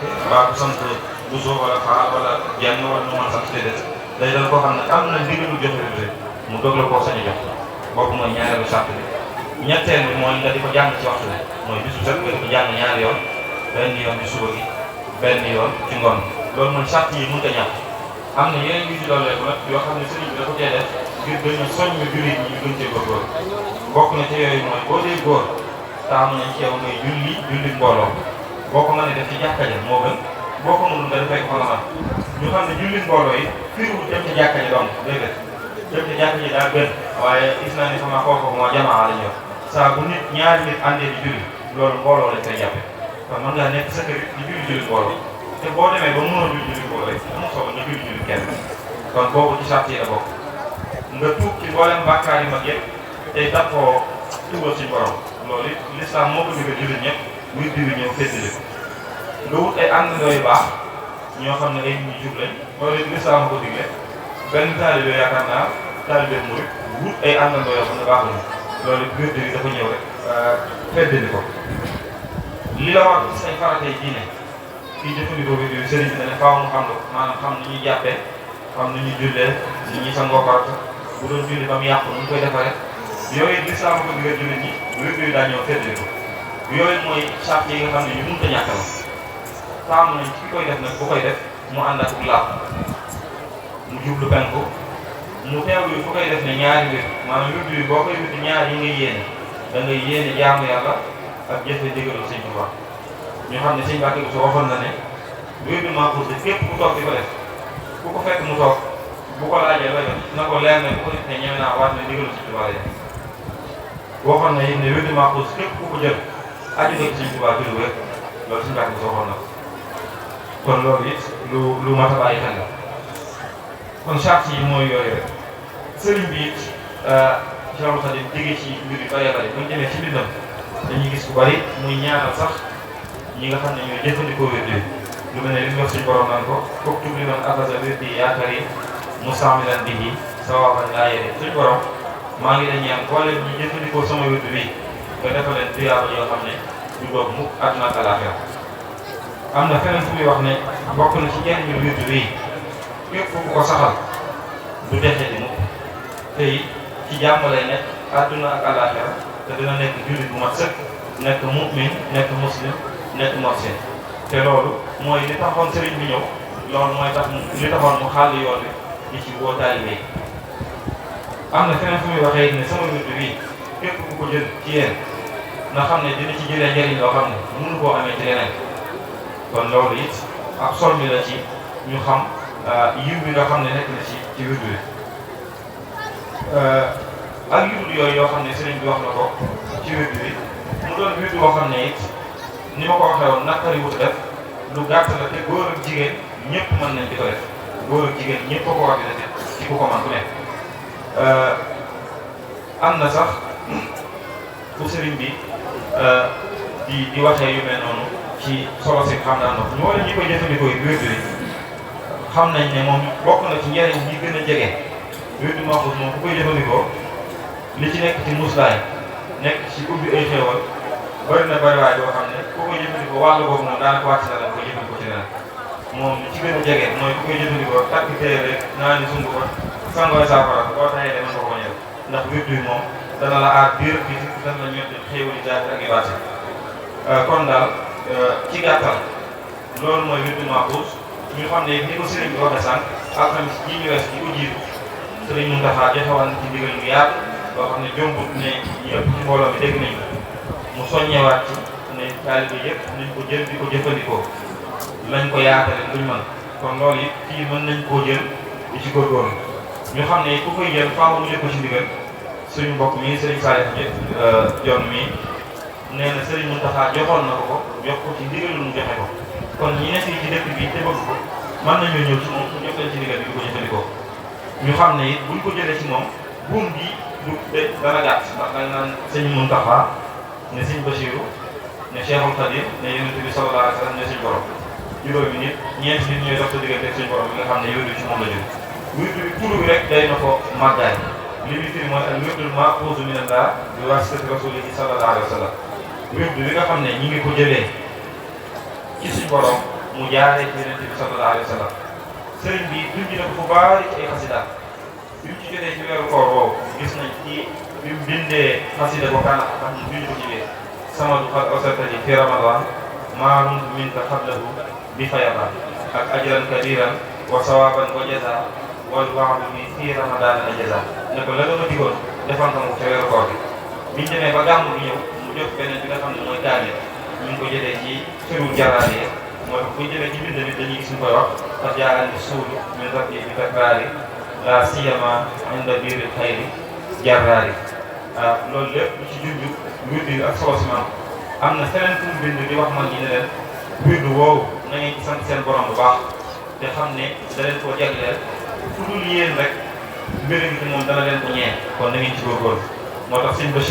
mbaa ku sant Bousso wala Fall wala Dieng wala nu ma sant déedéet day doon koo xam ne am na ndigalu joxe rek mu doog la koo sañ a jox boobu mooy ñaareelu sart bi. ñetteel bi mooy nga di ko jàng ci waxtu bi mooy bisu set nga di ko jàng ñaari yoon benn yoon bi suba gi benn yoon ci ngoon loolu mooy sart yi mënut a ñàkk. am na yeneen yu ci dolleeku nag yoo xam ne sëriñ bi dafa cee def ngir gën a soññ jullit ñi ñu gën cee góorgóorlu bokk na ci yooyu mooy boo dee góor taamu nañ ci yow ngay julli mbooloo boo ko mënee def ci jàkka ja moo gën boo ko mënul nga defee ko la ñu xam ne julli mbooloo yi firiwul dem ci jàkka ji donc déedéet dem ci jàkka ji daa gën waaye gis naa ne sama kooku moo jamaa la ñëw saa bu nit ñaari nit àndee di julli loolu mbooloo lañ koy jàppe kon mën ngaa nekk sa kër di julli mbooloo te boo demee ba mënoo julli mbooloo rek amul solo nga julli kenn kon boobu ci sart yi la bokk nga tuub ci mboolem bàkkaar yi mag yëpp tey dàqoo tuubal suñu borom loolu it l'islam moo ko digal jullit ñëpp muy diwi ñëw féddali ko nga wut ay àndandoo yu baax ñoo xam ne ay nit ñu jub lañ loolu it l'islam ko digle benn taalibe yaakaar naa taalibe murid wut ay àndandoo yoo xam ne baax lañu loolu it biir bi dafa ñëw rek féddali ko li la wax ci say faratay diine kii jëfandikoo bi bi sëriñ bi ne faaw mu xam ko maanaam xam ni ñuy jàppee xam ni ñuy jullee ni ñuy sangoo farata bu doon julli ba mu yàqu nu ñu koy defaree yooyu lislaam ko digal jullit ñi wér yu daa ñëw féddali ko yooyu mooy sart yi nga xam ne ñu mënut a ñàkk la taamu nañ ci ki koy def nag bu koy def mu ànd ak laab mu jublu penku mu teewlu fu koy def ne ñaari wér maanaam wér yi boo koy wér ñaar yi ngay yéene da ngay yéene jaamu yàlla ak jëfe digalu sëñ Tuubaa ñu xam ne sëñ Mbàkke Buso waxoon na ne wér du maa poussé képp ku toog di ko def ku ko fekk mu toog bu ko laajee looy def na ko leer ne bu ko defee ñeme naa waat ne digalu sëñ Tuubaa la waxoon na it ne wér du maa poussé képp ku ko jël aju nga ci sëñ Tuubaa ci lu wér loolu sëñ Mbàkke Buso waxoon na ko kon loolu it lu mat a bàyyi xel la kon charte yi mooy yooyu rek sëriñ bi it Cheikhul Khadim digee ci mbir yu bëree bëri bu ñu demee ci mbindam dañuy gis ku bëri muy ñaanal sax ñi nga xam ne ñooy jëfandikoo wérdi lu mel ne li mu wax suñu borom naan ko foog tubli man afasa wérdi yaakaar yi musaamilan bihi sawaban laa yére suñu borom maa ngi leen ñaan boole ñi jëfandikoo sama wérdi bi nga defal leen tuyaaba yoo xam ne du doog mukk àdduna ak alaaxira am na feneen fu muy wax ne bokk na ci njëriñu wérdi bi képp ku ko saxal du dexe di mukk te ci jàmm lay nekk àdduna ak alaaxira te dina nekk jullit bu mat sëkk nekk mu'min nekk muslim nekk morsin te loolu mooy li taxoon sëriñ bi ñëw loolu mooy tax li taxoon mu xàll yoon bi di ci woo taalibe yi am na feneen fu muy waxee ne sama wird bi képp ku ko jël ci yéen na xam ne dina ci jëlee njëriñ loo xam ne mënu koo amee ci leneen kon loolu it ab solmi la ci ñu xam yiw bi nga xam ne nekk na ci wird bi ak yurdu yooyu yoo xam ne sëriñ bi wax na ko ci wird bi mu doon wird boo xam ne it ni ma ko waxee woon naqari wut def lu gàtt la te góor ak jigéen ñëpp mën nañ di ko def góor ak jigéen ñëpp ko war di def ci ku ko man ku nekk am na sax fu sëriñ bi di waxee yu mel noonu ci solo si xam naa ndox ñu wala ñi koy jëfandikoo yi wird bi xam nañ ne moom bokk na ci njëriñ ñi gën a jege wird bi moom ku koy jëfandikoo li ci nekk ci muslaay nekk ci ubbi ay xéewal bëri na bëri waay boo xam ne ku koy jëfandikoo wàll boobu moom daanaka wàcc na la koy jëfandikoo ci leneen moom li ci gën a jege mooy ku koy jëfandikoo takk téere rek naa ni sumb ko sangooy saafara boo taxee demal nga ko ñëw ndax wird bi moom dana la aar biir bi dana la ñor xéewal yi jaay ak i baati kon daal ci gàttal loolu mooy wird Mahfouz ñu xam ne ni ko sëriñ bi waxee sànq alxamis ji ñu wees ji ko jiitu sëriñ Mountakha joxewoon na ci ndigal lu yaatu loo xam ne jombut ne ñëpp ci mbooloo mi dégg nañ mu soññewaat ci ne taalibe yëpp nañ ko jël di ko jëfandikoo lañ ko yaatale luñ mën kon loolu it fii mën nañ koo jël di ci góorgóorlu ñu xam ne ku koy jël faaw mu jël ko ci ndigal suñu mbokk mi sëriñ Salif Jon mi nee na sëriñ Mountakha joxoon na ko jox ko ci ndigal lu mu joxe ko kon ñi nekk ci dëkk bi te bëgg ko mën nañoo ñëw ci moom ñu jox leen ci ndigal bi di ko jëfandikoo ñu xam ne it buñ ko jëlee ci moom buum gi du dana gàtt ndax da nga naan sëñ Mountakha ne sëñ Bachirou ne Cheikhul Khadim ne Yonent bi sallallahu alayhi wa sallam ne suñ borom juróomi nit ñeenti nit ñooy dox sa diggante ak suñ borom bi nga xam ne yónni ci moom la jóg wirdu bi turu bi rek day na ko màggaay li muy firi mooy al wirdul Mahfouz minallah bi wasitati rasulihi sallallahu alayhi wa sallam wirdu bi nga xam ne ñi ngi ko jëlee ci suñ borom mu jaaree ci Yonent bi sallallahu alayhi wa sallam sëriñ bi dund na ko fu bari ci ay xasida bi mu ci jotee ci weeru koor boobu gis nañ ci bi mu bindee xasida boo xam ne bind ko ci biir samadu qad awsatani fi ramadan maa rumtu minka qablahu bi fayada ak ajran kadiran wa sawaban wa jaza wal waadu bi fi ramadan la jaza ne ko la nga ma digoon defal nga ko ca weeru koor bi biñ demee ba gàmmu bi ñëw mu jot beneen bi nga xam ne mooy kaamil ñu ngi ko jëlee ci suru jaraane mooy bu ñu demee ci bind bi dañuy gis ñu koy wax qad jaani suudu min rabbi bi takraari la siyama inda biiril xayri jarraari loolu lépp lu ci junj wirdu ak solo si man am na feneen fu mu bind di wax mag ñi ne leen wirdu woowu na ngeen ci sant seen borom bu baax te xam ne da leen koo jagleel fu dul yéen rek mbir mi moom dana leen ko ñee kon na ngeen ci góorgóorlu moo tax sëñ Bachir